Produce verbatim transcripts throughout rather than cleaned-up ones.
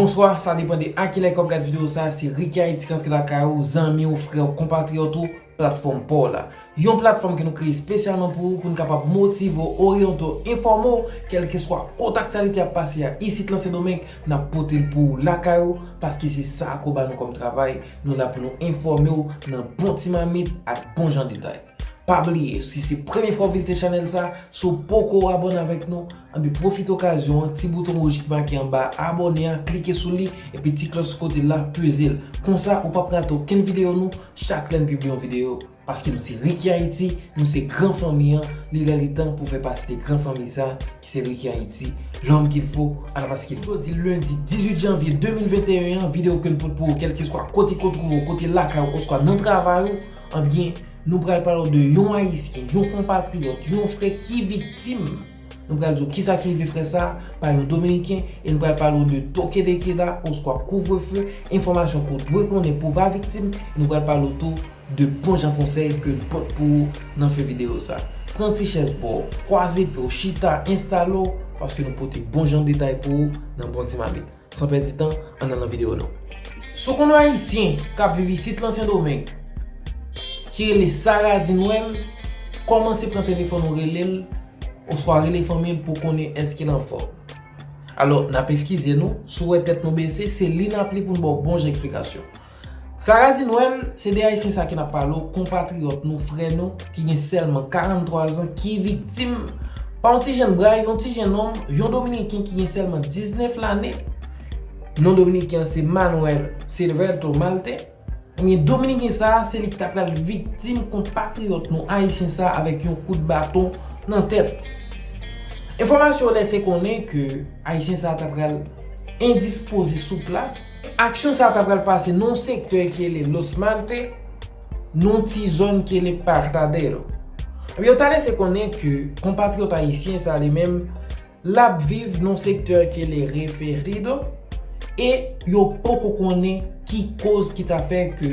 Bonswa, sa depann de a kilè ke w ap gad videyo sa, se Ricky Haiti k antre lakay ou, zanmi w, frè w, konpatriyòt ou, platfòm pa w la. Yon platfòm ke nou kreye espesyalman pou ou, pou n kapab motive w, oryante w, enfòme w, kèlkeswa kote aktyalite ap pase a, isit lan Sendomeng, n ap pote l pou ou lakay ou, paske se sa ke w ba nou kòm travay, nou la pou nou enfòme w nan bon ti mamit ak bon jan detay. Pa bliye, si se premye fwa w vizite chanèl sa, si w poko abòne avèk nou, anben pwofite okazyon an, ti bouton wouj ki make anba abòne a, klike sou li, epi ti klòch sou kote la, peze l. Konsa, ou p ap rate okenn videyo nou, chak lè n pibliye yon videyo. Paske nou se Ricky Haiti, nou se gran fanmi an, li lè li tan pou fè pati de gran fanmi sa, ki se Ricky Haiti, l'homme qu'il faut, à la place qu'il faut. Jodi lendi dizuit janvye de mil venteyen an, videyo ke n pote pou ou, kèlkeswa kote ke w twouve w, kote lakay ou, oswa nan travay ou, anben, nou pral pale w de yon Ayisyen, yon konpatriyòt, yon frè ki viktim. Nou pral di w kisa ki rive frè sa a pa yon Dominiken, e nou pral pale w de toke de keda, oswa kouvrefe, enfòmasyon ke w dwe konnen pou w pa viktim, e nou pral pale w tou de bon jan konsèy ke n pot pou ou nan fen videyo sa. Pran ti chèz ba w, kwaze pye w, chita, enstale w, paske nou pote bon jan detay pou ou nan bon ti mamit. San pèdi tan, ann al nan videyo nou. Si w konn yon Ayisyen k ap viv isit lan Sendomeng, ki rele Sarah Dinwel, kòmanse pran telefòn ou rele l, oswa rele fanmi l pou w konnen èske l anfòm. Alò, n ap eskize nou, si w wè tèt nou bese, se li n ap li pou n ba w bon jan eksplikasyon. Sarah Dinwel, se de Ayisyen sa ke n ap pale w, konpatriyòt nou, frè nou, ki gen sèlman karanntrwa zan, ki viktim pa yon ti jèn bray, yon ti jennonm, yon Dominiken ki gen sèlman diznèf lane. Non Dominiken an se Manuel Silverto Malte. Ebyen, Dominiken sa a, se li ki ta pral viktim konpatriyòt nou Ayisyen sa a avèk yon kout baton nan tèt. Enfòmasyon yo lèse konnen ke Ayisyen sa a ta pral endispoze sou plas. Aksyon sa a ta pral pase nan yon sektè ki rele Los Malte, nan yon ti zòn ki rele Partadero. Ebyen, yo ta lèse konnen ke konpatriyòt ayisyen sa a li menm, l ap viv nan yon sektè ki rele Referido, e yo poko konnen ki koz ki ta fè ke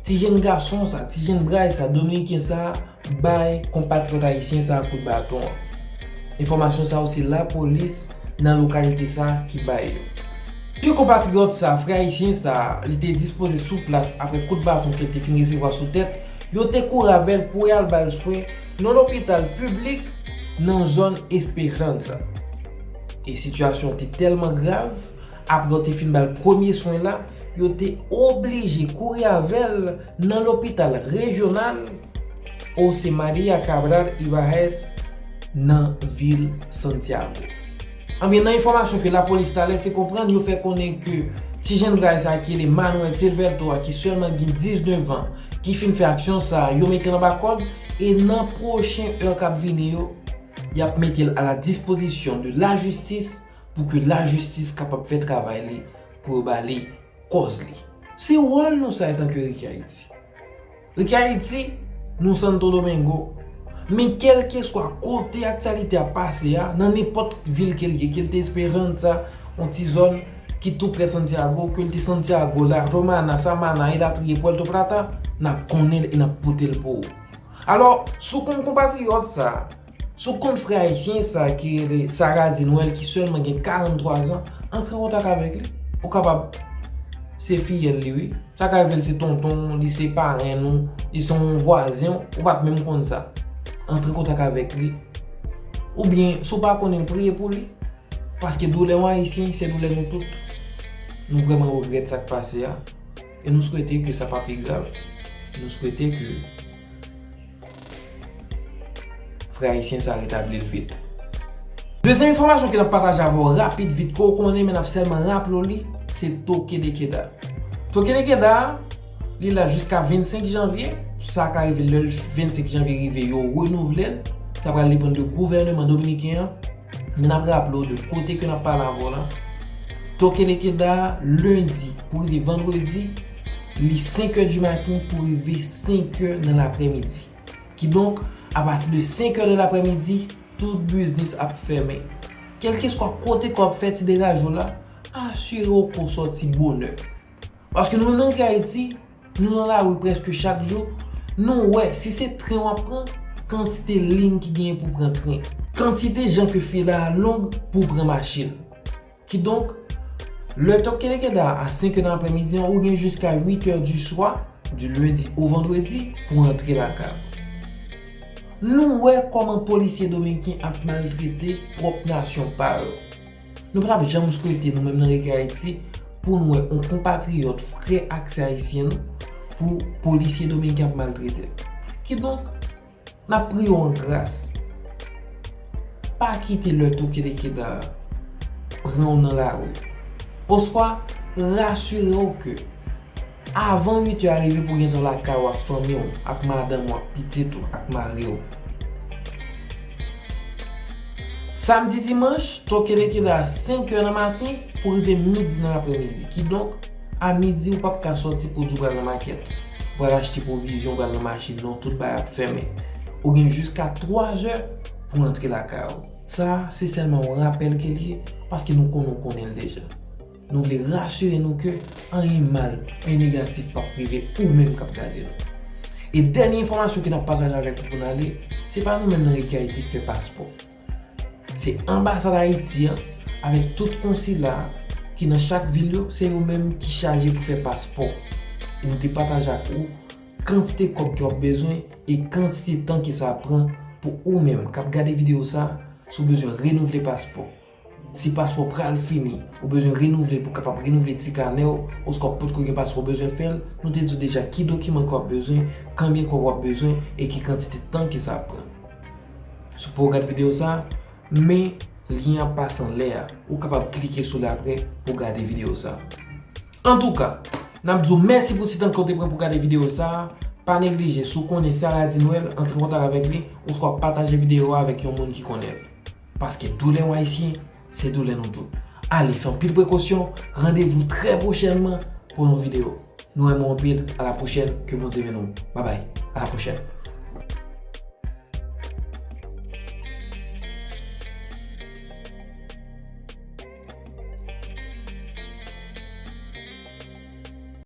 ti jèn gason sa, ti jèn bray sa, Dominiken sa, bay konpatriyòt ayisyen sa a kout baton an. Enfòmasyon sa yo se lapolis nan lokalite sa ki bay yo. Ti konpatriyòt sa, frè ayisyen sa, li te dispoze sou plas apre kout baton ke l te fin resevwa sou tèt, yo te kouri avè l pou y al ba l swen nan lopital piblik nan zòn Esperanza. E sitiyasyon an te tèlman grav, apre yo te fin ba l premye swen la, yo te oblije kouri avè l nan lopital rejyonal José María Cabral Ibáez nan vil Santiago. Anben, nan enfòmasyon ke lapolis ta lèse konprann, yo fè konnen ke ti jèn bray sa a ki rele Manuel Silverto a, ki sèlman gen diznèf an, ki fin fè aksyon sa a, yo mete l anba kòd, e nan pwochen è k ap vini yo, y ap mete l a la dispozisyon de lajistis pou ke lajistis kapab fè travay li pou yo ba li kòz li. Se wòl nou sa etanke Ricky Haiti. Ricky Haiti, nou Santo Domingo. Men kèlkeswa kote aktyalite a pase a, nan nenpòt vil ke l ye, ke l te Esperanza, yon ti zòn ki tou prè Santiago, ke l te Santiago, La Romana, Samaná, elatriye, Puerto Plata, n ap konnen l e n ap pote l pou ou. Alò, si w konn konpatriyòt sa, si w konn frè ayisyen sa ki rele Sarah Dinwel ki sèlman gen karanntrwa zan, antre an kontak avèk li. Ou kapab se fiyèl li wi. Sa ka rive l se tonton w, li se parenn ou, li se yon vwazen w, ou pa t menm konn sa. Antre an kontak avèk li. Oubyen, si w pa konnen l, priye pou li. Paske doulè yon ayisyen, se doulè nou tout. Nou vrèman regrèt sa k pase a. E nou swete ke sa pa pi grav. Nou swete ke frè ayisyen sa retabli l vit. Dezyèm enfòmasyon ke n ap pataje avè w rapid vit ke w konnen men n ap sèlman raple w li, se toke de keda. Toke de keda a, li la jiska vennsenk janvye, sa ka rive lè l vennsenk janvye rive yo renouvle l, sa pral depann de gouvèneman dominiken an, men n ap raple w de kote ke n ap pale avè w la. Toke de keda a, lendi pou rive vandredi, li senk è di maten pou rive senk è nan laprèmidi. Kidonk, apati de senk è de laprèmidi, tout biznis ap fèmen. Kèlkeswa kote ke w ap fè ti degaj ou la, asire w ke w sòti bonè. Paske nou menm nan Ricky Haiti, nou nan lari prèske chak jou, nou wè si se tren w ap pran, kantite liy ki genyen pou pran tren. Kantite jan ke file a long pou pran machin. Kidonk, Lè toke de keda a senk è nan aprèmidi an, ou gen jiska uit è di swa, di lendi o vandredi, pou antre lakay ou. Nou wè kòman polisye dominiken ap maltrete pwòp nasyon pa yo. Nou pa t ap janm swete nou menm nan Reki Ayiti pou n wè yon konpatriyòt, frè ak sè ayisyen nou, pou polisye dominiken ap maltrete l. Kidonk, n ap priye w an gras, pa kite lè toke de keda a pran w nan lari, oswa rasire w ke avan uit è a rive pou w gentan lakay ou ak fanmi w, ak madanm ou, ak pitit ou, ak mari w. Samdi, dimanch, toke de keda a senk è nan maten pou rive midi nan aprèmidi. Kidonk, a midi ou p ap ka sòti pou di w pral nan makèt, pral achte pwovizyon, pral nan machin, non, tout bagay ap fèmen. Ou gen jiska twa zè pou w antre lakay ou. Sa a, se sèlman yon rapèl ke l ye, paske nou konnen w konnen l deja. Nou vle rasire nou ke anyen mal, anyen negatif p ap rive ou menm k ap gade nou. E dènye enfòmasyon ke n ap pataje avèk ou pou n ale, se pa nou menm nan Reki Ayiti ki fè paspò. Se anbasad Ayiti an, avèk tout konsila a, ki nan chak vil yo, se yo menm ki chaje pou fè paspò. E nou te pataje ak ou kantite kòb ke w ap bezwen e kantite tan ke sa ap pran pou ou menm k ap gade videyo sa a, si w bezwen renouvle paspò. Si paspò pral fini, ou bezwen renouvle l pou w kapab renouvle ti kanè w, oswa w potko gen paspò, w bezwen fè l, nou te di w deja ki dokiman ke w ap bezwen, konbyen kòb w ap bezwen e ki kantite tan ke sa ap pran. Si w poko gad videyo sa a, men lyen an ap pase anlè a, ou kapab klike sou l apre pou w gade videyo sa a. Antouka, n ap di w mèsi pou ti tan ke w te pran pou w gade videyo sa a. Pa neglije, si w konnen Sarah Dinwell, antre an kontak avèk li, oswa pataje videyo a avèk yon moun ki konnen l. Paske doulè yon Ayisyen, se doulè nou tout. Ale, fè anpil prekosyon, randevou trè pwochènman pou yon videyo. Nou renmen w anpil, a la pwochèn, ke Bondye beni w. Babay, a la pwochèn.